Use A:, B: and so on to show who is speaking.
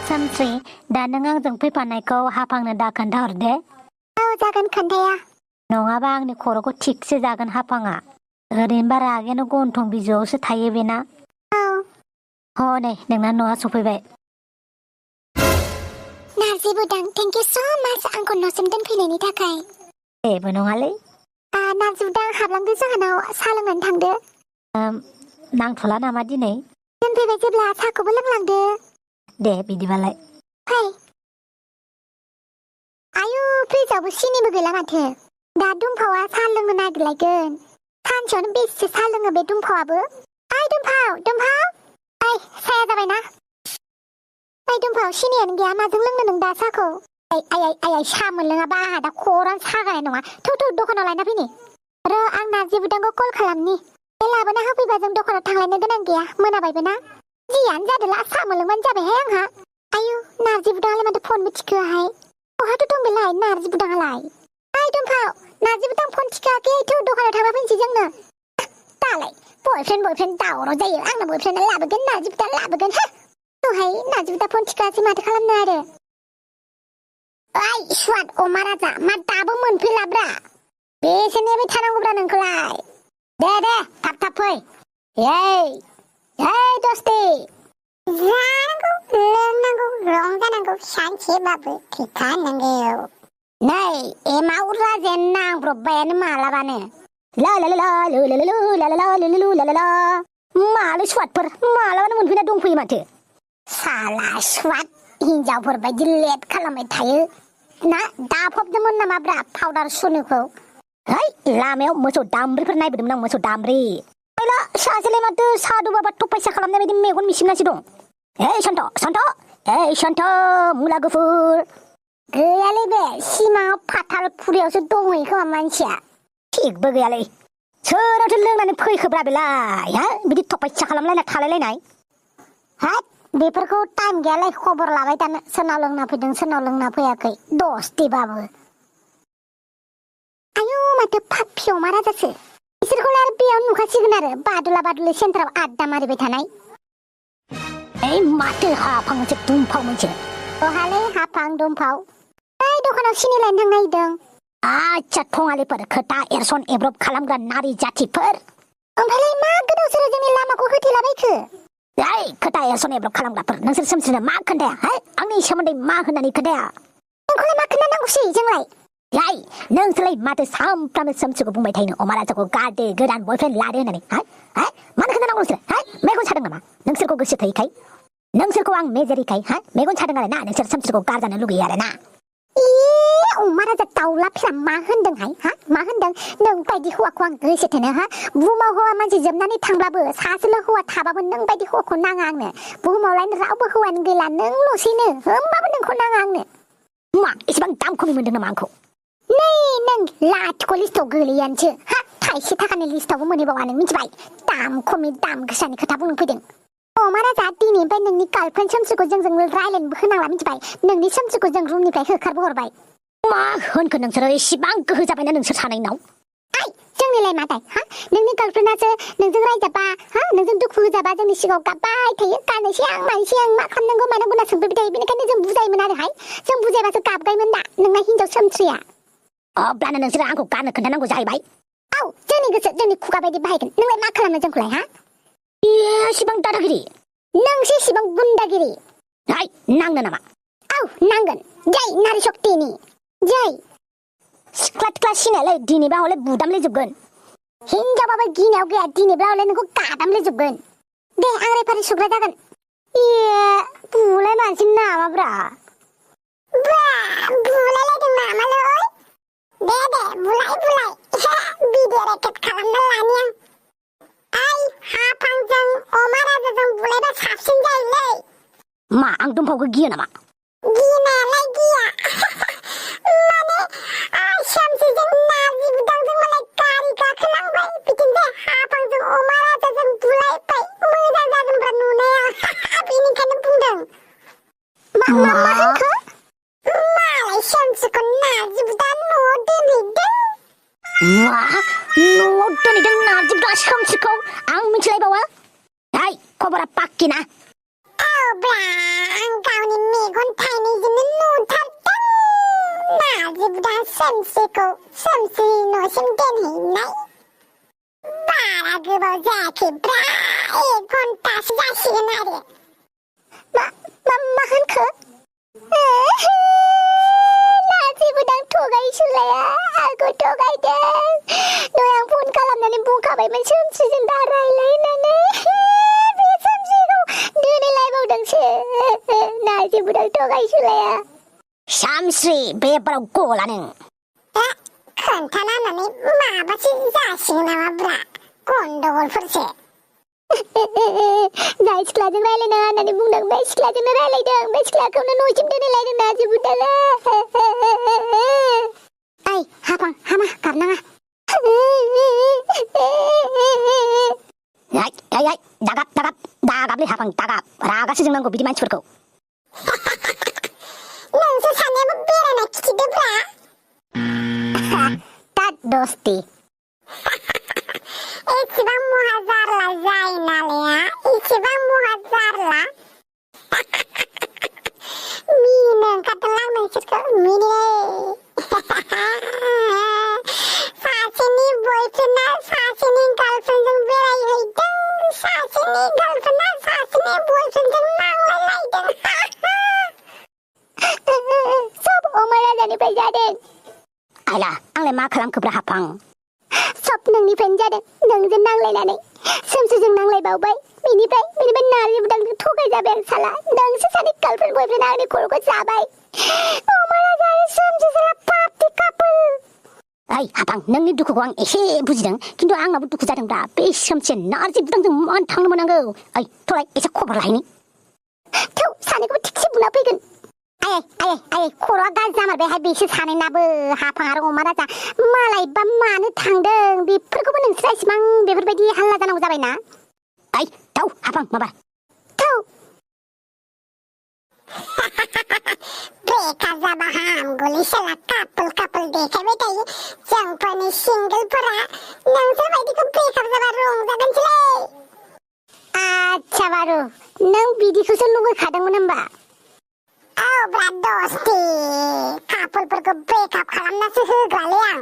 A: सामस्रि दा नों आंजों फैफानायखौ हाफांनो दा खोन्थाहरदे।
B: औ जागोन खोन्थाया।
A: नङाबा आंनि खर'खौ थिगसे जागोन हाफाङा। ओरैनोबा रागायानो गन्थं बिजौआवसो थायो बेना।
B: औ
A: नै नोंना न'आ सफैबाय।
B: नार्जि बुदां, थेंक इउ स' माच आंखौ न'सिम दोनफैनायनि थाखाय।
A: जेबो नङालै।
B: नार्जि बुदां, हाबलांदो जोंहानाव साहा लोंनानै थांदो।
A: नांथ'ला नामा दिनै?
B: दोनफैबाय जेब्ला साहाखौबो लोंलांदो।
A: दे बिदिबालाय।
B: फै। आयु फ्रिजावबो सिनिबो गैला माथो। दा दुमफावआ साहा लोंनो नागिरलायगोन। सानसेयावनो बेसे साहा लोङो बे दुमफावआबो। ओइ दुमफाव। ओइ साया जाबायना। ओइ दुमफाव, सिनियानो गैया, माजों लोंनो नों दा साहाखौ? आइ साहा मोनलोङाबा आंहा दा खर'आनो सागानाय नङा। थौ दखानाव लायना फैनि। आं नार्जि बुदांखौ कल खालामनि। बे लाबोना होफैबा जों दखानाव थांलायनो गोनां गैया, मोनाबायबो ना। जियानो जादोला, साहा मोनलोंबानो जाबायहाय आंहा। आयु नार्जि बुदाङालाय माथो फनबो थिखोआहाय। बहाथो दं बेलाय नार्जि बुदाङालाय? ओइ दुमफाव, नार्जि बुदां फन थिखोआखै, थौ दखानाव थांना फैनोसै जोंनो। दालाय बयफ्रेन्ड दावराव जायो। आंना बयफ्रेन्डआ लाबोगोन, नार्जि बुदां लाबोगोन। दहाय नार्जि बुदां फन थिखोआसै माथो खालामनो आरो। ओइ सुवाद अमा राजा, मा दाबो मोनफैलाब्रा? बेसे नेबाय थानांगौब्रा नोंखौलाय? दे थाब फै। दस्ति। जानांगौ, लोंनांगौ, रंजानांगौ, सानसेबाबो खिथानांगौ। नै एमाव राजायानो नांब्रबबायानो मालाबानो। मालै सुवादफोर, मालाबानो मोनफैना दंफैयो माथो। साला सुवाद, हिनजावफोर बायदि लेट खालामबाय थायो ना। दाफबदोंमोन नामाब्रा पाउदार सुनोखौ? लामायाव मोसौ दामब्रिफोर नायबोदोंमोन आं, मोसौ दामब्रि। सासेलाय माथो सादुबाबा थफायसा खालामनाय बायदि मेगन मिसिमनासो दं। सन्थ मुला गुफुर। गैयालै बे सिमाङाव फाथालफुरियावसो दंहैयो खोमा मानसिया। थिगबो गैयालै। सोरावथो लोंनानै फैखोब्रा बेलाय, बिदि थफायसा खालामलायना थालायलायनाय। बेफोरखौ टाइम गैयालाय खबर लाबाय थानो, सोरनाव लोंना फैदों सोरनाव लोंना फैयाखै दस्तिबाबो। आयु माथो पाप्पि अमा राजासो। बिसोरखौलाय आरो बेयाव नुखासिगोन आरो, बादुला सेन्टाराव आड्डा मारिबाय थानाय।
A: माथो हाफां मोनसे दुमफाव मोनसे।
B: बहालै हाफां दुमफाव? दखानाव सिनि लायनो थांनो नागिरदों।
A: आच्छा थङालिफोर, खोथा एरसन एब्रब खालामग्रा नारि जाथिफोर।
B: ओमफ्रायलाय मा गोदाव सोराव जोंनि लामाखौ होथेलाबायखो?
A: खोथा एरसन एब्रब खालामग्राफोर, नोंसोर सोमस्रिनो मा खोन्थाया? आंनि सोमोन्दै मा होननानै खोन्थाया?
B: नोंखौलाय मा खोन्थानांगौसै जोंलाय?
A: नोंसोरलाय माथो सामफ्रामबो सोमस्रिखौ बुंबाय थायो अमा राजाखौ गारदो, गोदान बयफ्रेन्ड लादो होननानै। मानो खोन्थानांगौ नोंसोर? मेगन सादों नामा? नोंसोरखौ गोसो थैखाय, नोंसोरखौ आं मेजेरिखाय मेगन सादों आरो ना, नोंसोर सोमस्रिखौ गारजानो लुगैयो आरो ना।
B: अमा राजा दाउला फिसा मा होनदोंहाय? मा होनदों? नों बायदि हौवाखौ आं गोसो थोनो? बुहुमाव हौवा मानसि जोबनानै थांब्लाबो सासेल' हौवा थाबाबो नों बायदि हौवाखौ नाङा आंनो। बुहुमावलायनो रावबो हौवानो गैला, नोंल'सैनो, होमबाबो नोंखौ नाङा आंनो।
A: मा एसेबां दाम खमि मोनदों नामा आंखौ?
B: नै नों लाथिख' लिस्टआव गोलैयानोसो। थाइसे थाखानि लिस्टआवबो मोनहैबावा नों, मिथिबाय? दाम खमि दाम गोसानि खोथा बुंनो फैदों। अमा राजा, दिनैनिफ्राय नोंनि गार्लफ्रेन्ड सोमस्रिखौ जोंजों रायलायनोबो होनांला, मिथिबाय? नोंनि सोमस्रिखौ जों रुमनिफ्राय होखारबो हरबाय।
A: मा होनखो नोंसोरो? एसेबां गोहो जाबायना नोंसोर सानैनाव?
B: जोंनिलाय माथाय? नोंनि गार्लफ्रेन्डआसो नोंजों रायजाबा, नोंजों दुखु होजाबा जोंनि सिगाङाव गाबबाय थायो। गाननोसै आं, मानोसै आं, मा खालामनांगौ मानांगौ होनना सोंबाय थायो। बेनिखायनो जों बुजायोमोन आरोहाय। जों बुजायबासो गाबगायोमोन दा नोंना हिनजाव सोमस्रिया।
A: अब्लानो नोंसोरो आंखौ गारनो खोन्थानांगौ जाहैबाय।
B: जोंनि गोसो, जोंनि खुगा बायदि बाहायगोन। नोंलाय मा खालामनो जोंखौलाय?
A: एसेबां दादागिरि।
B: नोंसो एसेबां गुन्दागिरि।
A: नांनो नामा?
B: नांगोन। जै नारी शक्तिनि जै।
A: सिख्ला थिख्ला सिनायालै दिनैबा हले बुदामलायजोबगोन।
B: हिनजावबाबो गिनायाव गैया, दिनैबा हले नोंखौ गादामलायजोबगोन। दे आं रेफारि सुग्रा जागोन।
A: बुलाय मानसि नामाब्रा?
B: बुलायलायदों नामालै? दे बुलाय। भिडिअ रेकर्ड खालामना लानि आं। हाफांजों अमा राजाजों बुलायबा साबसिन जायोलै।
A: मा आं दुमफावखौ गियो नामा?
B: गिनायालाय गिया। माने सोमस्रिजों नार्जि बुदांजों मालाय गारि गाखोलांबाय, बिथिंजाय हाफांजों अमा राजाजों बुलायबाय। मोजां जागोनब्रा नुनाया। बेनिखायनो बुंदों। मा होनखो? मालाय सोमस्रिखौ नार्जि बुदां न'आव दोनहैदों।
A: मा? न'आव दोनहैदों नार्जि बुदां सोमस्रिखौ? आं मिथिलायबावा? खबरा पाक्की ना?
B: आं गावनि सोमसिखौ सोमसिनि न'सिम दोनहैनाय बारा गोबाव जायाखैब्रा 1 घन्टासो जासिगोन आरो मा होनखो नाजिबोदां थगायसुलाया आंखौ थगायदों दहाय आं फन खालामनानै बुंखाबायमोन सोमसिजों दा रायलायनानै बे सोमसिखौ दोनहैलायबावदोंसो नाजिबोदां थगायसुलाया
A: सामस्रि बेबाराव गला नों
B: खोन्थाना होननानै माबासो जासिगोन नामाब्रा गन्डगलफोरसो जाय सिख्लाजों रायलायनाङा होननानै बुंदों बे सिख्लाजोंनो रायलायदों बे सिख्लाखौनो न'सिम दोनहैलायदों नाजिबोदाङा ओइ हाफां हामा गाबनाङा
A: दागाबलै हाफां दागाब रागासो जोंनांगौ बिदि मानसिफोरखौ
B: नोंसो सानैयाबो बेरायना खिथिदोब्रा
A: तात दस्ति
B: एसेबां महा जारला जायो नालाया एसेबां महा जारला मिनो ओंखारदोंलां नोंसोरखौ मिनो सासेनि बयफ्रेन्डआ सासेनि गार्लफ्रेन्डजों बेरायहैदों सासेनि गार्लफ्रेन्डआ सासेनि बयफ्रेन्डजों नांलायलायदों
A: सब अमर राजानिफ्राय जादों आइला आंलाय मा खालामखोब्रा हाफां
B: सब नोंनिफ्रायनो जादों नोंजों नांलायनानै सोमसिजों नांलायबावबाय बेनिफ्राय नाजिबोदांजों थगायजाबाय आं साला नोंसो सानै गार्लफ्रेन्ड बयफ्रेन्ड आंनि खर'खौ जाबाय अमर राजा आरो सोमसि साला पार्टि कापोल
A: ओइ हाफां नोंनि दुखुखौ आं एसे बुजिदों खिन्थु आंनाबो दुखु जादोंब्रा बे सोमसिया नाजिबोदांजों मान थांनो मोनांगौ ओइ थलाय एसे खबर लाहैनि
B: थौ सानैखौबो थिगसे बुना फैगोन आयै खर'आ गाज्रि जामारबायहाय बेसो सानैनाबो हाफां आरो अमा राजा मालायबा मानो थांदों बेफोरखौबो नोंसोरा इसिबां बेफोरबायदि हाल्ला जानांगौ जाबायना
A: ओइ थौ हाफां माबा
B: थौ ब्रेकआप जाबा हामगौलै साला कापोल देखायबाय थायो जोंफोरनि सिंगोलफोरा नोंसोर बायदिखौ ब्रेकआप जाबा रंजागोनसैलै
A: आच्छा बारु नों बिदिखौसो लुगैखादोंमोन होमबा
B: औ ब्रा दस्ति कापोलफोरखौ ब्रेकआप खालामनासो होग्रालै आं